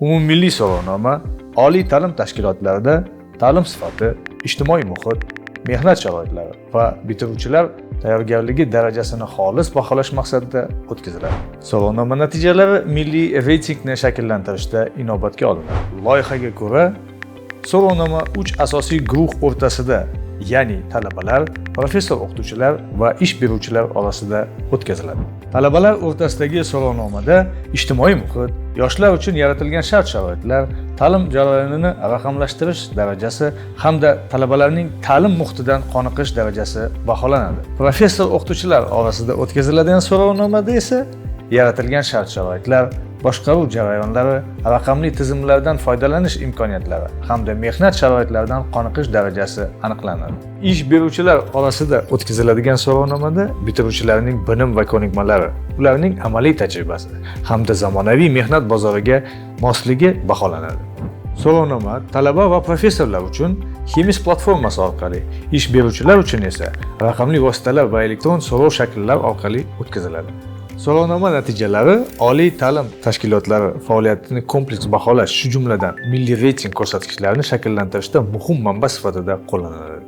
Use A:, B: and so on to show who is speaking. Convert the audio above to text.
A: Umummilliy so'rovnoma oliy ta'lim tashkilotlarida ta'lim sifati, ijtimoiy muhit, mehnat sharoitlari va bitiruvchilar tayyorgarligi darajasini xolis baholash maqsadida o'tkaziladi. So'rovnoma natijalari milliy reytingni shakllantirishda inobatga olinadi. Loyihaga ko'ra, so'rovnoma 3 asosiy guruh o'rtasida, ya'ni talabalar, professor o'qituvchilar va ish beruvchilar orasida o'tkaziladi. Talabalar o'rtasidagi so'rovnomada ijtimoiy muhit, yoshlar uchun yaratilgan shart-sharoitlar, ta'lim jarayonini raqamlashtirish darajasi hamda talabalarning ta'lim muhitidan qoniqish darajasi baholanadi. Professor o'qituvchilar orasida o'tkaziladigan so'rovnomada esa yaratilgan shart-sharoitlar, boshqaruv jarayonlari, raqamli tizimlardan foydalanish imkoniyatlari hamda mehnat sharoitlaridan qoniqish darajasi aniqlanadi. Ish beruvchilar orasida o'tkaziladigan so'rovnomada bitiruvchilarning bilim va ko'nikmalari, ularning amaliy tajribasi hamda zamonaviy mehnat bozoriga mosligi baholanadi. So'rovnoma talaba va professorlar uchun Hemis platformasi orqali, ish beruvchilar uchun esa raqamli vositalar va elektron so'rov shakllari orqali o'tkaziladi. So'rovnoma natijalari oliy ta'lim tashkilotlari faoliyatini kompleks baholash, shu jumladan milliy reyting ko'rsatkichlarini shakllantirishda muhim manba sifatida qo'llaniladi.